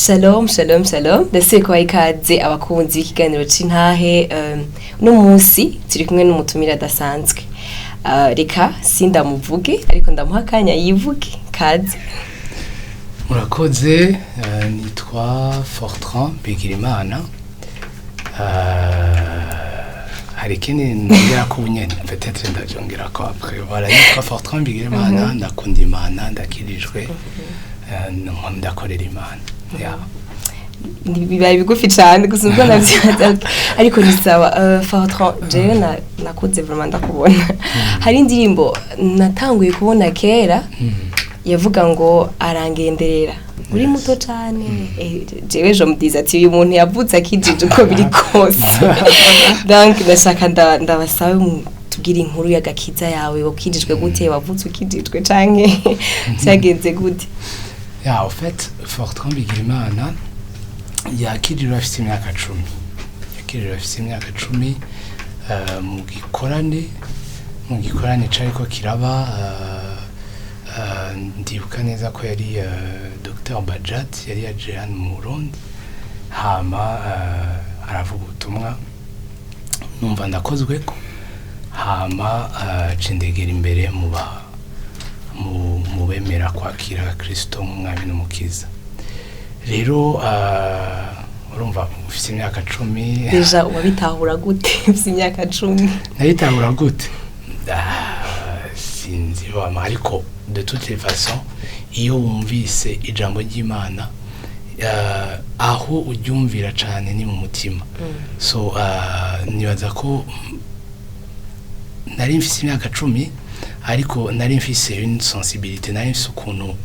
Shalom, shalom, shalom. Ndasubiye kubaha ikaze, abakunzi b'ikiganiro c'intahe. Uno munsi turi kumwe n'umutumire adasanzwe. Reka sindamuvuge, ariko ndamuha akanya yivuge. Kaze. Murakoze. Nitwa Fortran Bigirimana. Hari ikindi nongera ko nyene, peut-être ndavyongera ko après. Voilà, nitwa Fortran Bigirimana, ndakunda Imana, ndakirijwe, ndakorera Imana, yeah. Bibaye bigufi cane gusa ubwo navyibaza, ariko ni sawa. Fortran, jewe nakuze vraiment ndakubona. Hari indirimbo natanguye kubona kera yavuga ngo "Arangenderera", uri muto cane. Jewe je me disais ati uyu muntu yavutse akijije uko biri kose. Donc ndashaka ndabasabe tubwire inkuru y'agakiza yawe. Wakijijwe gute? Wavutse ukijijwe canke vyagenze gute? Ya, en fait, Fortran Bigirimana yakijijwe afite imyaka 10. Yakijijwe afite imyaka 10 mu gikorane cariko kiraba. Ndibuka neza ko yari Dr Bajat, yari yaje hano mu Burundi, hama aravuga ubutumwa, numva ndakozweko, hama cindegera imbere mu bemera kwakira Kristo nk'umwami n'umukiza. Rero urumva ufite imyaka 10. Déjà wabitahura gute ufite imyaka 10? Nayitahura gute? Ah, sinzi wama, ariko de toutes les façons, iyo wumvise ijambo ry'Imana, aho uryumvira cane ni mu mutima. So nibaza ko nari mfise imyaka 10, ariko nari mfise une sensibilité, nari mfise ukuntu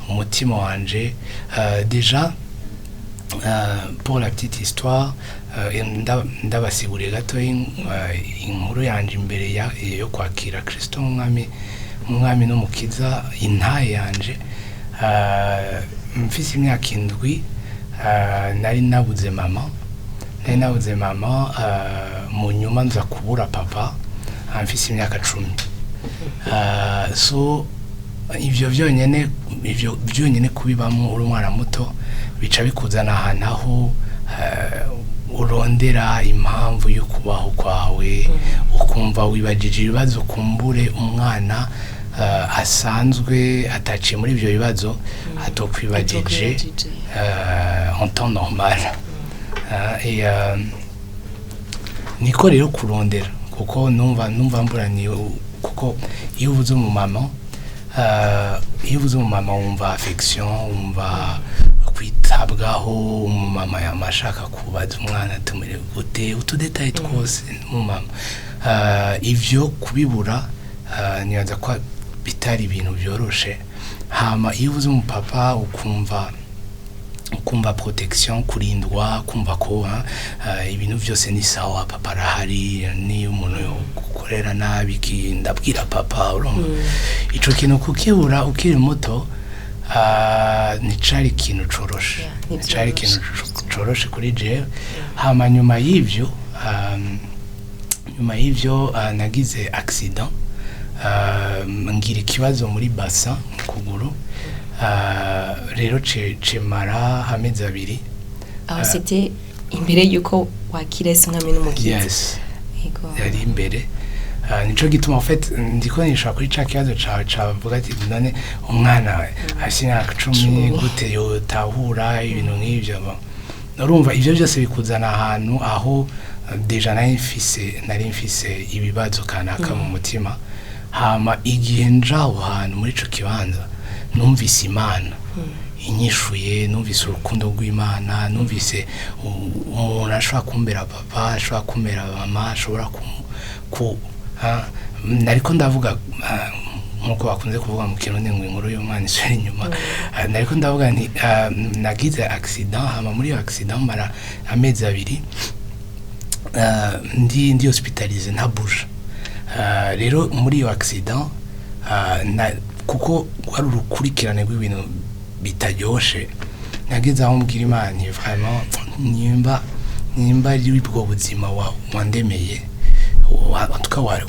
umutima wanje. Déjà, pour la petite histoire, ndabasiguriye gato inkuru yanje imbere yo kwakira Kristo nk'umwami n'umukiza. Intahe yanje, mfise imyaka 7, nari nabuze mama, nari nabuze mama. Mu nyuma nza kubura papa, mfise imyaka 10. So ivyo vyonyene kubibamo uri umwana muto bica bikuzana ahantu aho urondera impamvu yo kubaho kwawe, ukumva wibajije ibibazo kumbure umwana asanzwe ataciye muri ivyo bibazo atokwibajije Atokwibajije. En temps normal. Et niko rero kurondera, kuko numva mburaniye, kuko iyo uvuze umumama wumva affection, wumva kwitabwaho. Umumama yama ashaka kubaza umwana tumere gute, utu détails twose umumama. Ivyo kubibura, nibaza ko bitari ibintu byoroshe. Hama iyo uvuze umupapa, ukumva protection, kurindwa, kumva ko ibintu byose ni sawa, papa arahari, niyo umuntu yogukorera nabi ndabwira papa. Urumva ico kintu kukibura ukiri muto, nticari ikintu coroshe. Yeah, nticari ntivyoroshe. ikintu coroshe kuri jewe. Hama nyuma y'ivyo, nagize accident, ngira ikibazo muri bassin mu kuguru. Rero cemara amezi 2. Aho c'était imbere yuko wakira Yesu nk'umwami n'umukiza? Yes. Yego. Yari imbere. Nico gituma en fait ndiko nishura kuri ca kibazo cawe cavuga ati none umwana afise imyaka 10 10. gute yotahura ibintu nk'ivyo? Bon, urumva ivyo byose bikuzana ahantu aho déjà nari mfise ibibazo kanaka mu mutima. Hama igihe nja aho hantu muri ico kibanza, numvise Imana inyishuye, numvise urukundo rw'Imana, numvise umuntu ashobora kumbera papa, ashobora kumbera mama, ashobora ku nariko ndavuga, nkuko bakunze kuvuga mu Kirundi ngo inkuru y'umwana isubira inyuma. Nariko ndavuga nti nagize accident, hama muri iyo accident mara amezi 2 ndi hospitalisé, ntabuje. Rero muri iyo accident, kuko wari urukurikirane rw'ibintu bitaryoshe, nageze aho mbwira Imana nti vraiment, nimba ari ubwo buzima wandemeye, en tout cas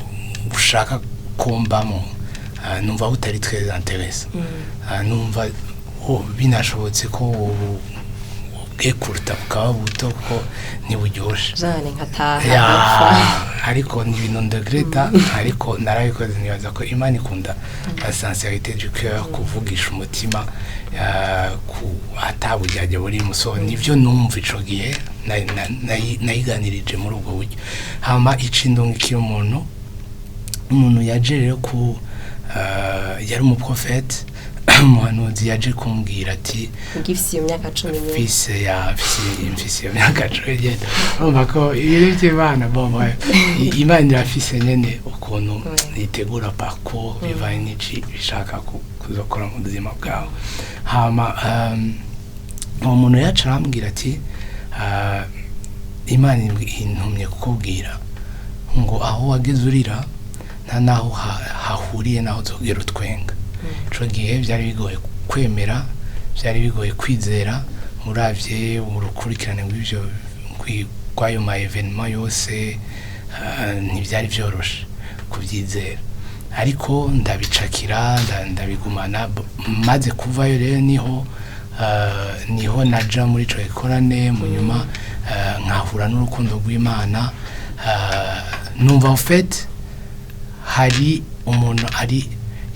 ushaka ko mbamo, numva butari très intéressant. Numva binashobotse ko Nobwekuruta bukaba buto kuko ntiburyoshe. Jane nkataha Ya, nkapfa. Ariko ni ibintu ndegreta, ariko narabikoze. Nibaza ko Imana ikunda la sincérité du cœur, kuvugisha umutima ku atabujyajya burimo. So nivyo numva ico gihe nayiganirije muri ubwo buryo. Hama icindungikira umuntu yaje rero ku yari umuprofete, umuhanuzi, yaje kumbwira ati Ugifise iyo myaka 11? Mfise ya mfise iyo myaka 19. Urumva ko ibintu by'Imana, bon bref, Imana irafise nyene ukuntu itegura parcours bivanye n'ici ishaka kuzokora mu buzima bwawe. Hama uwo muntu yaca arambwira ati: "Imana intumye kukubwira ngo aho wageze urira nta naho hahuriye naho uzogera utwenga." Ico gihe byari bigoye kwemera, byari bigoye kwizera, uravye urukurikirane rw'ivyo rw'ayo ma événements yose, ntibyari vyoroshe kuvyizera, ariko ndabicakira, ndabigumana. Maze kuvayo rero niho naja muri ico gikorane. Mu nyuma nkahura n'urukundo rw'Imana, numva en fait hari umuntu ari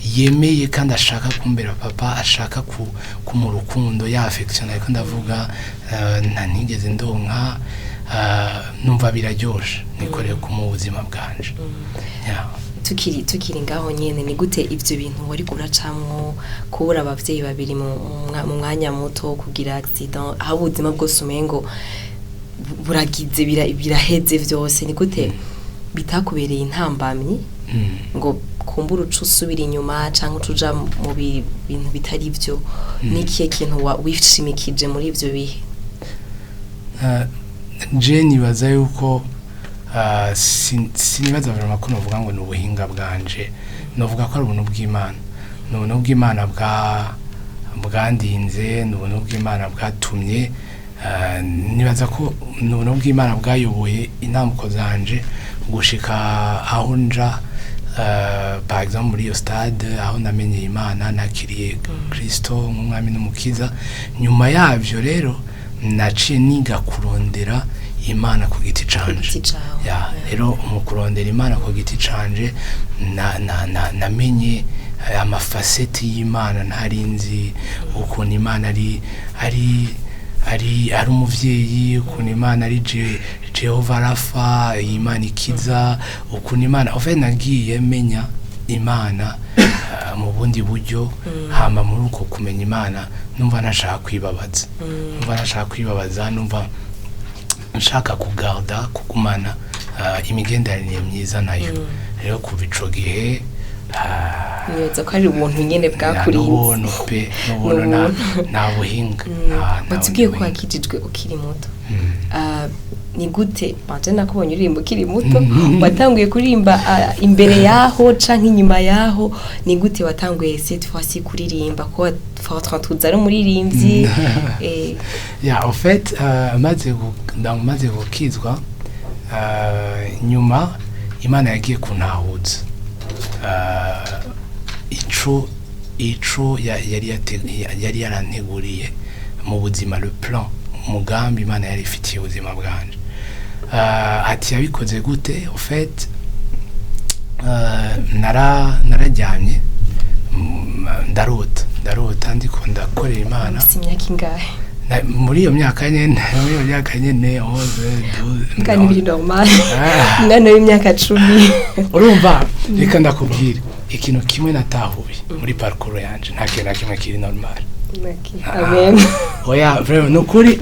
yemeye kandi ashaka kumbera papa, ashaka ku mu rukundo ya affection, ariko ndavuga nta ntigeze ndonka, numva biraryoshe nikoreye ku mu buzima bwanje. Yeah. Tukiri ngaho nyene, ni gute ivyo bintu wari kuracamwo, kubura abavyeyi babiri mu mwanya muto, kugira accident, aho ubuzima bwose umengo buragize biraheze vyose, ni gute bitakubereye intambamyi ngo kumbura uca usubira inyuma canke uca uja mu bintu bitari vyo? Ni ikihe kintu wishimikije muri ivyo bihe? Je nibaza yuko sinibaza vraiment ko novuga ngo ni ubuhinga bwanje. Novuga ko ari ubuntu bw'Imana, ni ubuntu bw'Imana bwandinze, ni ubuntu bw'Imana bwatumye, nibaza ko ni ubuntu bw'Imana bwayoboye intambuko zanje gushika aho nja, par exemple muri iyo stade aho namenyeye Imana, nakiriye Kristo nk'umwami n'umukiza. Nyuma yavyo rero naciye niga kurondera Imana ku giti canje. Giti cawe. Ya, rero mu kurondera Imana ku giti canje na namenye ama facettes y'Imana ntari nzi, ukuntu Imana ari umuvyeyi, ukuntu Imana ari Jehova Rafa, Imana ikiza, ukuntu Imana, en fait nagiye menya Imana mu bundi buryo. Hama muri uko kumenya Imana numva nashaka kwibabaza, numva nashaka kwibabaza, numva nshaka kugarda, kugumana imigenderanire myiza nayo. Rero kuva ico gihe Nibaza ko ari ubuntu nyene bwakurinze. N'ubuntu pe, n'ubuntu, N'ubuntu. nta buhinga, nta Watubwiye ko bundi buhinga. wakijijwe ukiri muto. Ni gute banje nakubonye uririmba ukiri muto? Watanguye kuririmba imbere yaho canke inyuma yaho? Ni gute watanguye cette fois-ci kuririmba, ko Fortran tuzi ari umuririmbyi? Ya, en fait maze gukizwa, nyuma Imana yagiye kuntahuza ico yari yaranteguriye mu buzima, le plan, umugambi Imana yari ifitiye ubuzima bwanje. Ati yabikoze gute? En fait nararyamye, ndarota ndiko ndakorera Imana. Ufise imyaka ingahe? Muri iyo myaka nyene, muri iyo myaka nyene, 11, 12. Kandi biri normal. Ah. Umwana w'imyaka 10. Urumva, reka ndakubwira ikintu kimwe natahuye muri parcours yanje: nta kintu na kimwe kiri normal. Amen. Oya, vraiment, nukuri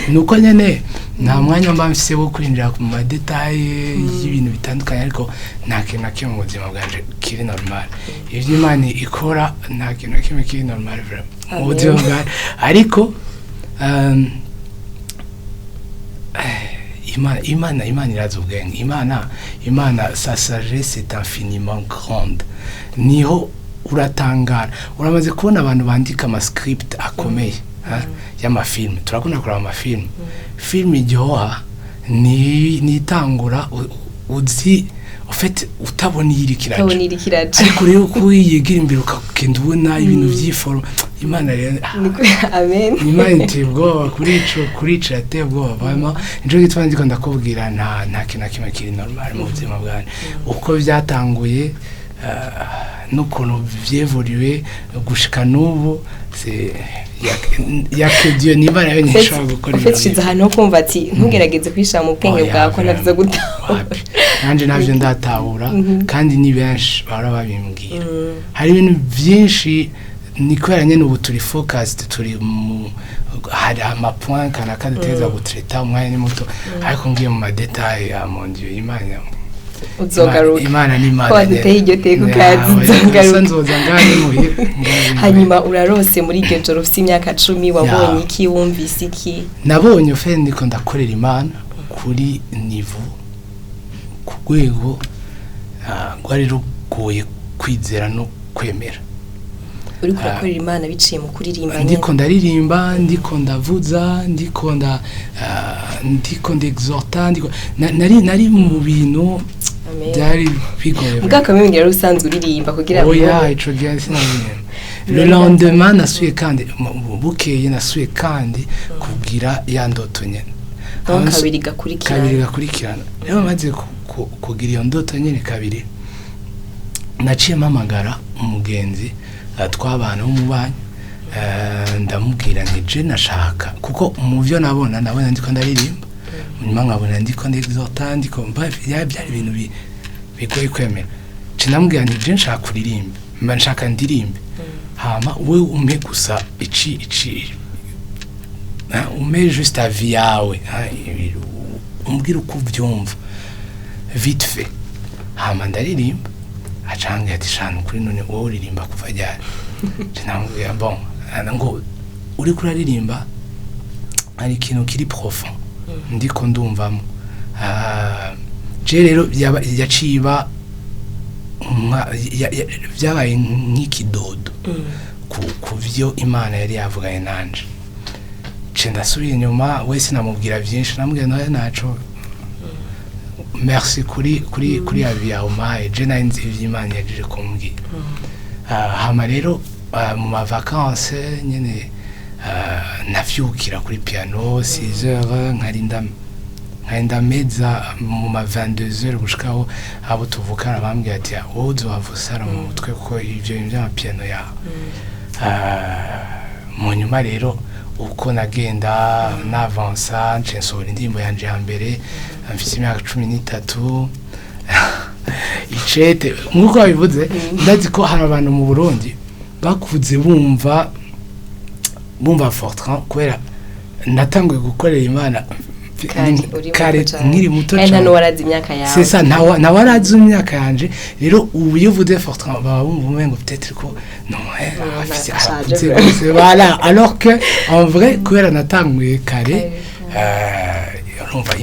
nuko nyene nta mwanya mba mfise wo kwinjira mu ma détails y'ibintu bitandukanye, ariko nta kintu na kimwe mu buzima bwanje kiri normal. Ivyo Imana ikora, nta kintu na kimwe kiri normal vraiment mu Amen. buzima bwanje. Ariko Imana irazi ubwenge. Imana, sa sagesse est infiniment grande. Niho uratangara. Uramaze kubona abantu bandika ama script akomeye, ha? Y'amafilme, turakunda kuraba amafilme. Filme iryoha ni itangura uzi En fait, utabona iyo iriko iraja. Utabona iriko iraja. Ariko rero uko yigira imbere, ukagenda ubona ibintu vy'iforme. Imana rero, Amen. Imana iteye ubwoba kuri ico, yateye ubwoba vraiment. Nico gituma ndiko ndakubwira, nta kintu na kimwe kiri normal mu buzima bwanjye, uko byatanguye n'ukuntu vyevoluye gushika n'ubu. C'est y a que Dieu, ni Imana yonyine ishobora gukora En fait, ushize ahantu ho kumva ati ntugerageze kwishira mu bwenge Oya, bwawe ko navyo vraiment. gutahura. Wapi. Nanje navyo ndatahura, kandi ni benshi bahora babimbwira. Hari ibintu byinshi, ni kubera nyene ubu turi focused, turi mu hari ama point kanaka dutegereza gutraita, umwanya ni muto, ariko ngiye mu ma détails ya mon Dieu, Imana Uzogaruka. Imana ni Imana. Ko waduteye iryo teka ukaza, uzogaruka. Nzoza ngahe muhira, ngahe muhira. Hanyuma urarose muri iryo joro ufite imyaka 10, wabonye Ya. iki? Wumvise iki? Nabonye ufe ndiko ndakorera Imana kuri niveau, ku rwego rwari rugoye kwizera no kwemera. Uriko urakorera Imana biciye mu kuririmba nyene? Ndiko ndaririmba, ndiko ndavuza, ndiko ndexhorta, ndiko nari mu bintu Amen. byari bigoye. Mbwa kamwe yari usanzwe uririmba kugira ngo Oya, ico gihe sinaririmba. Le lendemain nasuye kandi, bukeye nasuye kandi kugira ya ndoto nyene. Donc kabiri gakurikirana. Kabiri gakurikirana. Rero maze kugira iyo ndoto nyene kabiri, naciye mpamagara umugenzi twabana w'umubanyi, ndamubwira nti je nashaka, kuko mu byo nabona ndiko ndaririmba, nyuma nkabona ndiko ndexhorta, ndiko byari ibintu bigoye kwemera. Nce ndamubwira nti je nshaka kuririmba, mba nshaka ndirimbe, hama we umpe gusa ici umpe juste avis yawe, umbwire uko ubyumva vite fait. Hama ndaririmba, acanga ati: "Shana kuri none wowe uririmba kuva ryari?" Nce ndamubwira: "Bon, ngo uriko uraririmba hari ikintu kiri profond ndiko ndumvamo." Je rero yaciye iba byabaye nk'ikidodo ku byo Imana yari yavuganye nanje. Nce ndasubira inyuma, wese namubwira byinshi, namubwira nawe naco merci kuri avis yawe umpaye, je nari nzi ivyo Imana yaje kumbwira. Hama rero mu ma vacances nyene navyukira kuri piano 6 heures, nkarinda meza mu ma 22 heures, gushikaho abo tuvukana bambwiye ati: "Wowe uzohava usara mu mutwe kuko ivyo bintu vy'amapiano yawe." Mu nyuma rero uko nagenda navansa, nce nsohora indirimbo yanje ya mbere mfise imyaka 13. Icete nk'uko babivuze, ndazi ko hari abantu mu Burundi bakuze bumva Fortran, kubera natanguye gukorera Imana Kare, uri muto kare, cane. nkiri muto Kandi nta cane. n'uwarazi imyaka yawe. C'est ça, ntawe arazi imyaka yanje. Rero ubu iyo uvuze Fortran, baba bumva umengo peut-être ko non, Non, afise ashaje arakuze vraiment. gose, voilà, alors que en vrai, kubera natanguye kare, Kare, urumva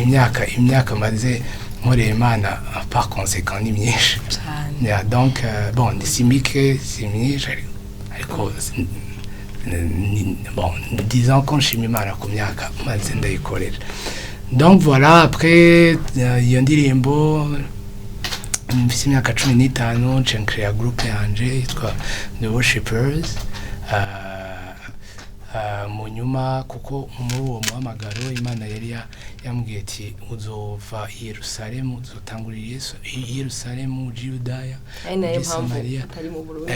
imyaka maze nkorera Imana par conséquent ni myinshi. Cane. Yeah, donc bon, si mike, si myinshi, ariko bon, disons ko nshima Imana ku myaka maze ndayikorera. Donc voilà, après iyo ndirimbo mfise imyaka 15, nce nkreya groupe yanje yitwa The Worshipers. Mu nyuma, kuko muri uwo muhamagaro Imana yari yambwiye ati: "Uzova i Yerusalemu, uzotangurira i Yerusalemu, uje i Yudaya, Ari nayo uje i mpamvu Samariya, utari mu Burundi.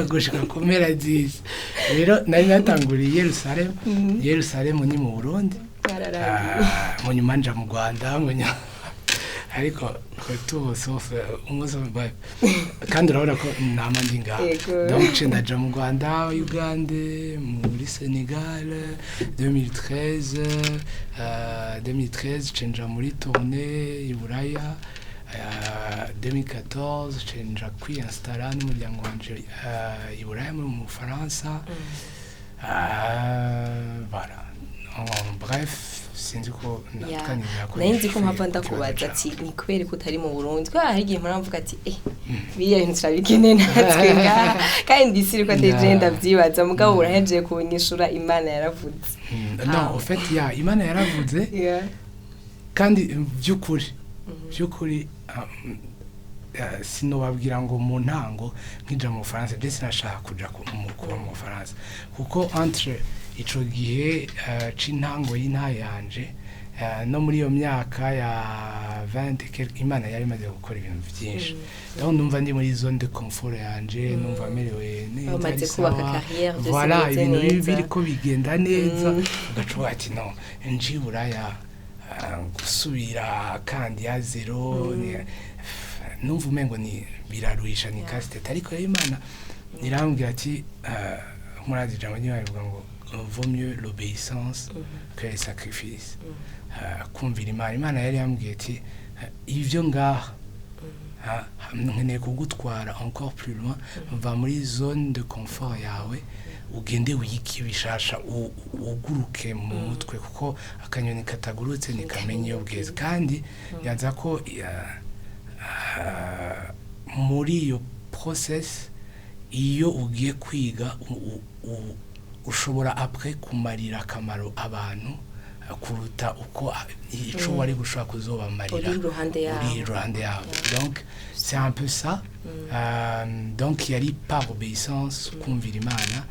Gushika ku mpera z'isi." Rero nari natanguriye i Yerusalemu. Yerusalemu ni mu Burundi. Byararangiye. Ah, mu nyuma nja mu Rwanda, mu nyuma ariko retour, sauf umunsi kandi urabona ko nama ndi ngaha. Yego. Donc nce ndaja mu Rwanda, Ugande, muri Senegal 2013, 2013 nce nja muri tournée i Buraya, 2014 nce nja kwiyinstalla n'umuryango wanje i Buraya, mu Bufaransa. Voilà. En bref, sinzi ko natwanira ko Nari nzi ko nishuye mpava ku ndakubaza kibazo. Ati ni kubera ko utari mu Burundi, kubera hari igihe mpora mvuga ati biriya bintu turabikeneye natwe ngaha, kandi ndisi ko atari je ndavyibaza, mugabo urahejeje kunyishura, Imana yaravuze. Non, au fait, ya Imana yaravuze. Kandi by'ukuri, Sinobabwira ngo mu ntango nkija mu Bufaransa je sinashaka kuja kuba mu Bufaransa, kuko entre ico gihe c'intango y'intahe yanje no muri iyo myaka ya 20 quelque, Imana yari imaze gukora ibintu vyinshi. Donc numva ndi muri zone de confort yanje, numva merewe neza, Wamaze ari kubaka sawa. carrière, byose Voilà, bimeze ibintu neza. biriko bigenda neza, ugaca uvuga ati: "No nji Buraya, gusubira kandi ya zéro." Numva umengo ni biraruhisha, ni casse-tête. Ariko rero Imana irambwira ati, murazi ijambo ry'Imana rivuga ngo: "Vaut mieux l'obéissance que les sacrifices." Kumvira Imana. Imana yari yambwiye ati: "Ivyo ngaha, nkeneye kugutwara encore plus loin, va muri zone de confort yawe, ugende wige bishasha, uguruke mu mutwe, kuko akanyoni katagurutse ntikamenya iyo bweze." Kandi yaza ko muri iyo process, iyo ugiye kwiga, ushobora après kumarira akamaro abantu kuruta uko ico wari gushobora kuzobamarira Uri iruhande yabo. Uri iruhande yabo. Donc c'est un peu ça. Donc yari par obéissance, kumvira Imana.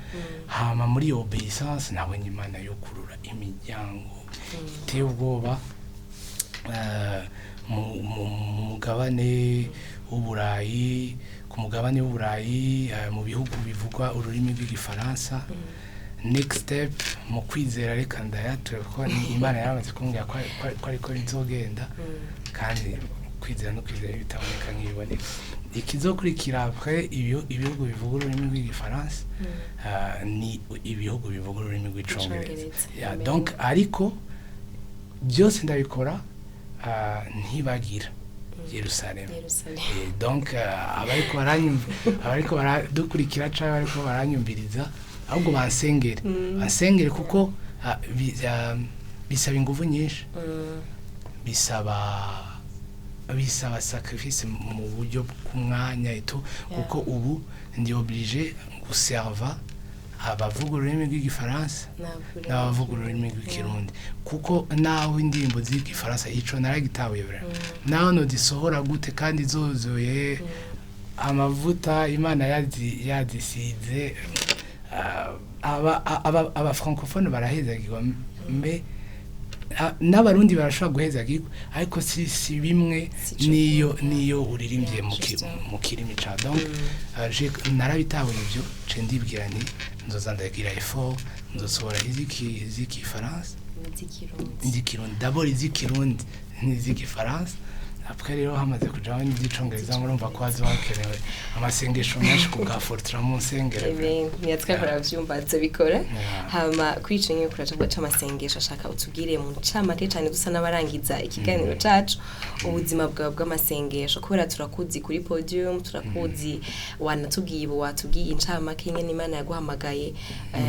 Hama muri iyo obéissance nabonye Imana yokurura imiryango iteye ubwoba mu mugabane w'Uburayi, ku mugabane w'Uburayi, mu bihugu bivugwa ururimi rw'Igifaransa. Next step mu kwizera, reka ndayature kuko ni Imana yaramaze kumbwira ko ariko bizogenda, kandi kwizera no kwizera bitaboneka nk'ibiboneka. Ikizokurikira après ibihugu bivuga ururimi rw'Igifaransa ni ibihugu bivuga ururimi rw'Icongereza. Icongereza. Yeah, Amen. donc ariko byose ndabikora ntibagira Yerusalemu. Yerusalemu. Donc abariko baranyumva, abariko baradukurikira canke abariko baranyumviriza, ahubwo bansengere, bansengere, kuko bisaba ingufu nyinshi, bisaba sacrifice mu buryo bw'umwanya eto, kuko ubu ndi obligé guserva abavuga ururimi rw'Igifaransa n'abavuga ururimi rw'Ikirundi, kuko naho indirimbo z'Igifaransa, ico naragitahuye vraiment, naho nodisohora gute kandi zuzuye amavuta, Imana yazisize, aba francophone barahezagirwa, mbe n'Abarundi barashobora guhezagirwa, ariko si bimwe Si co niyo kimwe. niyo uririmbye Justement. mu kirimi ca. Donc narabitahuye ivyo, ce ndibwira nti nzoza ndagira effort, nzosohora iz'igifaransa Z'ikirundi. Iz'ikirundi d'abord, iz'ikirundi n'iz'igifaransa. Après rero hamaze kujaho n'iz'icongereza, murumva ko hazoba hakenewe amasengesho menshi ku bwa Fortran mu nsengero. Amen. Ntiyatwakora vyumva, azobikora. Yeah. Hama kuri ico nyene kuraca c'amasengesho, ashaka utubwire mu ncamake cane, dusa n'abarangiza ikiganiro cacu, ubuzima bwawe bw'amasengesho, kubera turakuzi kuri podium, turakuzi, wanatubwiye ubu, watubwiye incamake nyene Imana yaguhamagaye.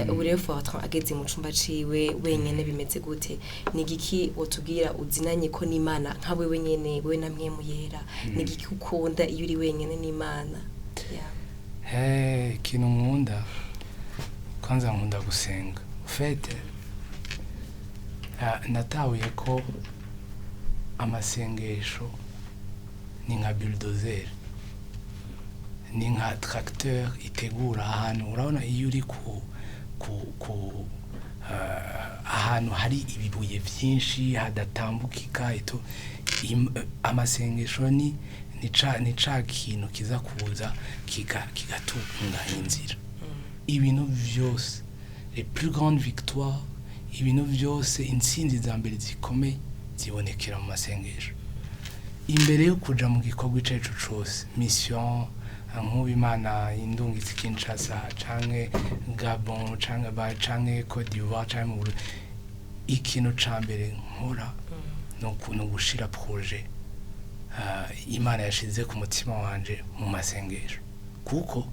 Ubu rero Fortran ageze mu cumba ciwe wenyene bimeze gute? Ni igiki wotubwira uzinanye ko n'Imana nka wewe nyene, wewe na Mpwemu Yera? Ni igiki ukunda iyo uri wenyene n'Imana? Yeah. Hey, ikintu nkunda, kwanza nkunda gusenga. Ufete natahuye ko amasengesho ni nka bulldozer, ni nka tracteur itegura ahantu. Urabona iyo uri ku ahantu hari ibibuye byinshi hadatambukika eto, amasengesho ni ca kintu kiza kuza kigatunganya inzira. Ibintu vyose, les plus grandes victoires, ibintu vyose, intsinzi za mbere zikomeye zibonekera mu masengesho. Imbere yo kuja mu gikorwa ico arico cose, mission, nk'ubu Imana indungitse Kinshasa canke Gabon canke canke Côte d'Ivoire canke mu Burundi, ikintu ca mbere nkora ni ugushira projet Imana yashize ku mutima wanje mu masengesho, kuko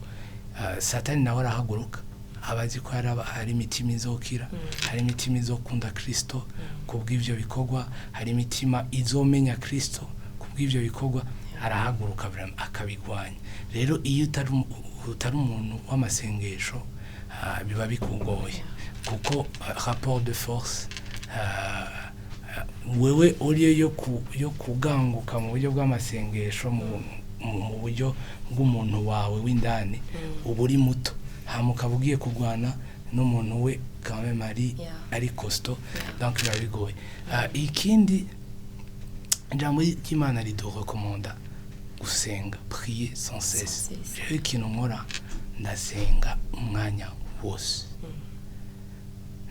Satani nawe arahaguruka, aba azi ko hari imitima izokira, hari imitima izokunda Kristo kubw'ivyo bikorwa, hari imitima izomenya Kristo kubw'ivyo bikorwa. Arahaguruka vraiment akabigwanya. Rero iyo utari umuntu w'amasengesho, biba bikugoye, kuko rapport de force, wewe uriyo yo kuganguka mu buryo bw'amasengesho mu mu buryo bw'umuntu wawe w'indani, uba uri muto, hama ukaba ugiye kurwana n'umuntu we quand même ari ari costaud. Donc biba bigoye. Ikindi, ijambo ry'Imana ridurekomanda gusenga, prier sans cesse. Sans cesse. Jewe ikintu nkora, ndasenga umwanya wose,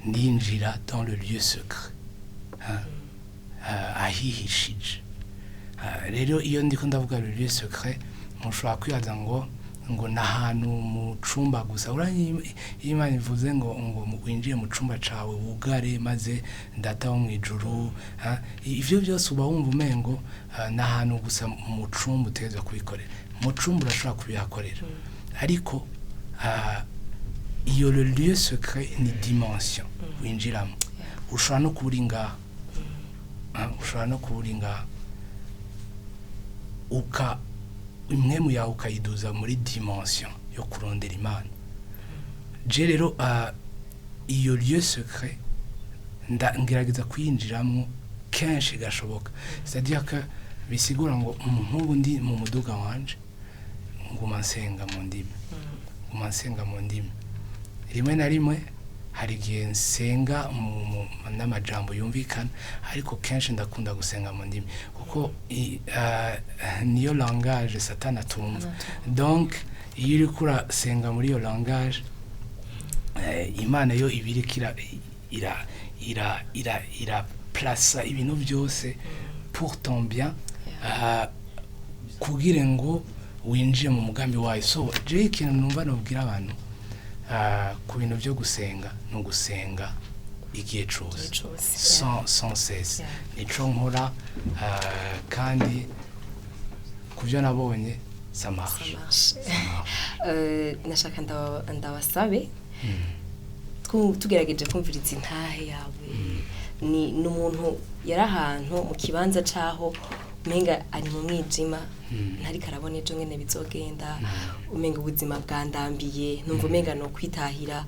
ndinjira dans le lieu secret, hein, ahihishije. Rero iyo ndiko ndavuga le lieu secret, mushobora kwibaza ngo ni ahantu mu cumba gusa. Uranye iyo Imana ivuze ngo winjiye mu cumba cawe, wugare, maze Data wo mu ijuru, ha, ivyo byose uba wumva umengo ni ahantu gusa mu cumba utegerezwa kubikorera. Mu cumba urashobora kubihakorera, ariko iyo le lieu secret ni dimension winjiramo. Ushobora no kuba uri ngaha. Ushobora no kuba uri ngaha, uka impwemu yawe ukayiduza muri dimension yo kurondera Imana. Je rero iyo lieu secret ngerageza kuyinjiramo kenshi gashoboka, c'est-à-dire que bisigura ngo nk'ubu ndi mu muduga wanje, nguma nsenga mu ndimi, nguma nsenga mu ndimi. Rimwe na rimwe hari igihe nsenga n'amajambo yumvikana, ariko kenshi ndakunda gusenga mu ndimi, kuko niyo langage Satani atumva. Donc iyo uriko urasenga muri iyo langage, Imana yo iba iriko ira plasa ibintu byose pour ton bien, kugira ngo winjire mu mugambi wayo. So jewe ikintu numva nobwira abantu ku bintu byo gusenga, ni ugusenga igihe cose. Igihe cose. Sans cesse. Nico nkora, kandi ku byo nabonye, ça marche. Ça marche. Ça marche. Nashaka ndabasabe tugerageje kumviriza intahe yawe, ni umuntu yari ahantu mu kibanza caho umenga ari mu mwijima, ntariko arabona ejo ngene bizogenda, umenga ubuzima bwandambiye, numva umenga no kwitahira.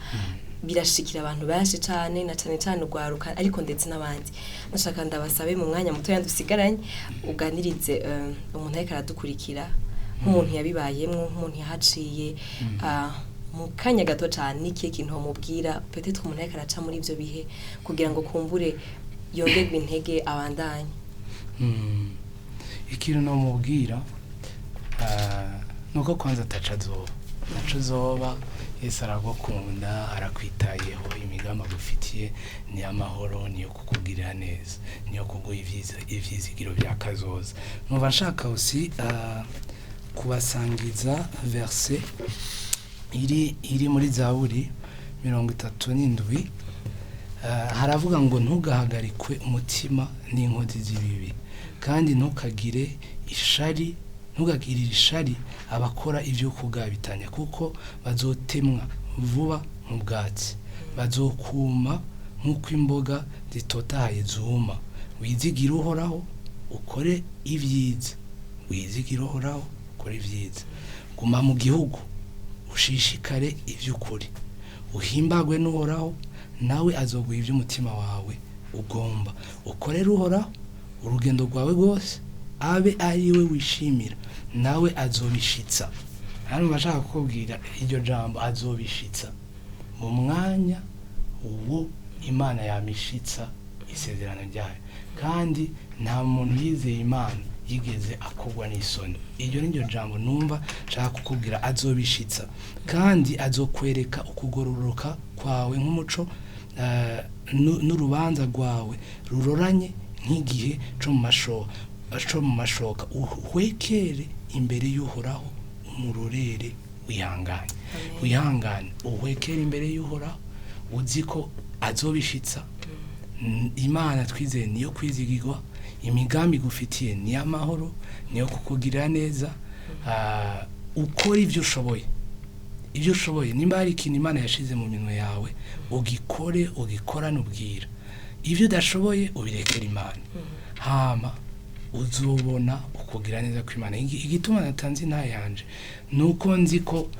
Birashikira abantu benshi cane, na cane cane urwaruka, ariko ndetse n'abandi. Nashaka ndabasabe mu mwanya muto dusigaranye uganirize umuntu ariko aradukurikira, nk'umuntu yabibayemwo, nk'umuntu yahaciye, mu kanya gato cane, n'ikihe kintu wamubwira, peut-être umuntu ariko araca muri ivyo bihe, kugira ngo kumbure yongerwe intege, abandanye? Ikintu nomubwira nuko kwanza ataca azoba, ntaco uzoba. Yesu aragukunda, arakwitayeho, imigambi agufitiye ni amahoro, niyo kukugirira neza, niyo kuguha ivyizigiro bya kazoza. Numva nshaka aussi kubasangiza verset iri muri Zaburi 37. Haravuga ngo: "Ntugahagarikwe umutima n'inkozi z'ibibi, kandi ntukagire ishari, ntugagirire ishari abakora ibyo kugabitanya, kuko bazotemwa vuba nk'ubwatsi, bazokuma nk'uko imboga zitotahaye zuma. Wizigire Uhoraho, ukore ibyiza, wizigire Uhoraho, ukore ibyiza. Guma mu gihugu, ushishikare iby'ukuri, uhimbagwe n'Uhoraho, nawe azoguha iby'umutima wawe ugomba. Ukorere Uhoraho urugendo rwawe rwose, abe ari we wishimira, nawe azobishitsa." Hano bashaka kukubwira iryo jambo "azobishitsa" mu mwanya uwo Imana yamishitsa isezerano ryayo, kandi nta muntu yizeye Imana yigeze akorwa n'isoni. Iryo ni ryo jambo numva nshaka kukubwira: azobishitsa, kandi azokwereka ukugororoka kwawe nk'umuco, n'urubanza rwawe ruroranye nk'igihe co mu mashoka. Uhwekere imbere y'Uhoraho, umurorere wihangane." Wihangane, uhwekere imbere y'Uhoraho, uzi ko azobishitsa. Imana twizeye niyo kwizigirwa, imigambi igufitiye ni amahoro, niyo kukugirira neza. Ukora ibyo ushoboye, ibyo ushoboye. Nimba hari ikintu Imana yashize mu minwe yawe, ugikore, ugikorane ubwira. Ibyo udashoboye ubirekera Imana, hama uzobona ukugira neza kw'Imana. Igituma natanze intahe yanje ni uko nzi ko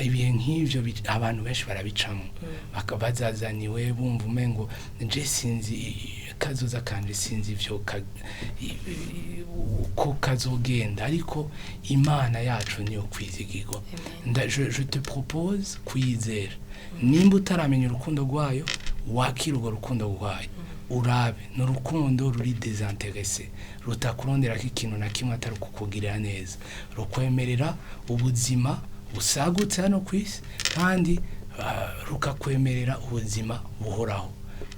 Ibihe nk'ivyo abantu benshi barabicamo, bazazaniwe bumva umengo nje sinzi kazoza kanje, sinzi ivyo uko kazogenda, ariko Imana yacu niyo kwizigirwa. Je te propose kuyizera. Nimba utaramenya urukundo rwayo, wakira urwo rukundo rwayo, urabe ni urukundo ruri désintéressé, rutakuronderako ikintu na kimwe atari ukukugirira neza, rukwemerera ubuzima busagutse hano ku isi, kandi rukakwemerera ubuzima buhoraho.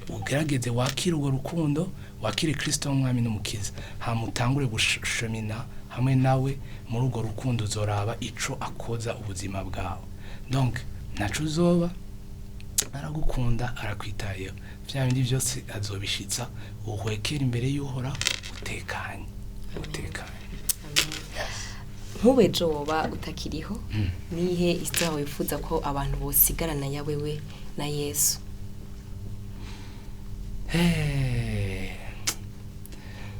Ugerageze wakire urwo rukundo, wakire Kristo nk'umwami n'umukiza, hama utangure gushemina hamwe nawe muri urwo rukundo. Uzoraba ico akoza ubuzima bwawe. Donc ntaco uzoba, aragukunda, arakwitayeho, vya bindi byose azobishitsa. Uhwekera imbere y'Uhoraho utekanye, utekanye. Nk'ubu ejo woba utakiriho, nihe histoire wifuza ko abantu bosigarana ya wewe na Yesu?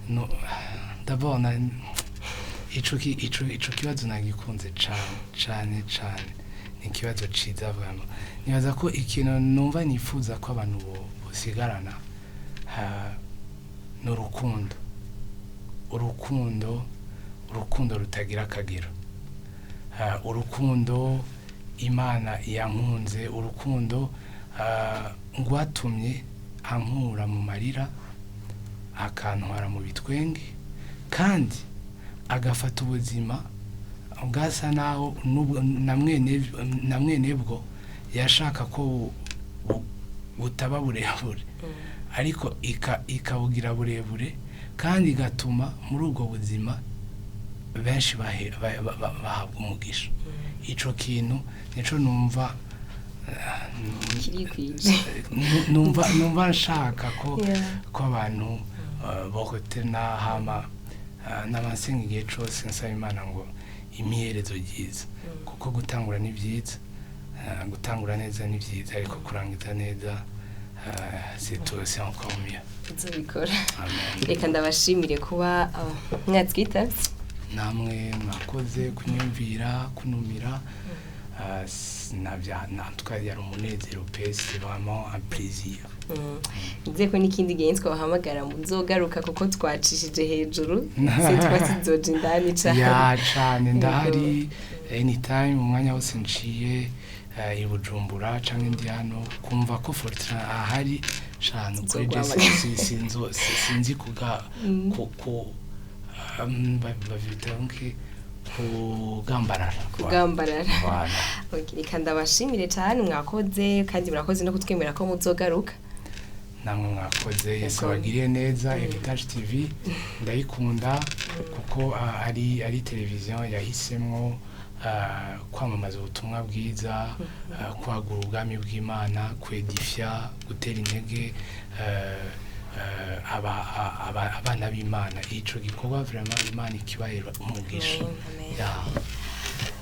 No, d'abord ico kibazo nagikunze cane cane cane, ni ikibazo ciza vraiment. Nibaza ko ikintu numva nifuza ko abantu bosigarana ni urukundo, urukundo, urukundo rutagira akagero. Urukundo Imana yankunze, urukundo rwatumye ankura mu marira, akantwara mu bitwenge, kandi agafata ubuzima bwasa naho na mwene bwo yashaka ko butaba burebure, ariko ikabugira burebure, kandi igatuma muri ubwo buzima benshi bahabwa umugisha. Ico kintu nico numva Kirikwije. Numva nshaka ko ko abantu bohotena. Hama n'abasenga igihe cose nsaba Imana ngo imiherezo ryiza, kuko gutangura ni byiza, gutangura neza ni byiza, ariko kurangiza neza, c'est tout, c'est encore mieux. Uzobikora. Amen. Reka ndabashimire kuba mwatwitavye. Namwe mwakoze kunyumvira, kunumira. En tout cas yari umunezero pe, c'est vraiment un plaisir. Nizeye ko n'ikindi gihe twabahamagara muzogaruka, kuko twacishije hejuru, sitwa tuzoja indani cane. Ya, cane, ndahari anytime, umwanya wose nciye i Bujumbura canke ndi hano kumva ko Fortran ahari cane kuri je. Nzoguhamagara. Sinzi kuga ku bavyita nki, kugambarara. Kugambarara. Voilà. Okay, reka ndabashimire cane, mwakoze, kandi murakoze no kutwemera ko muzogaruka. Namwe mwakoze, Yesu Yego. abagiriye neza. Heritage TV ndayikunda kuko ari televiziyo yahisemwo kwamamaza ubutumwa bwiza, kwagura ubwami bw'Imana, kwedifya, gutera intege abana b'Imana. Ico gikorwa vraiment Imana ikibahera umugisha. Amen, amen. Ya.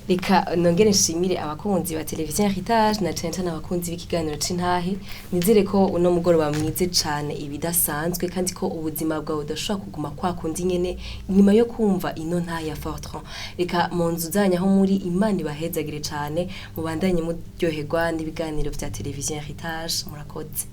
Reka nongere nshimire abakunzi ba televiziyo Heritage, na cane cane abakunzi b'ikiganiro c'intahe. Nizere ko uno mugoroba mwize cane ibidasanzwe, kandi ko ubuzima bwawe budashobora kuguma kwa kundi nyene inyuma yo kumva ino ntahe ya Fortran. Reka mu nzu zanyu aho muri, Imana ibahezagire cane, mubandanye muryoherwa n'ibiganiro vya televiziyo Heritage. Murakoze.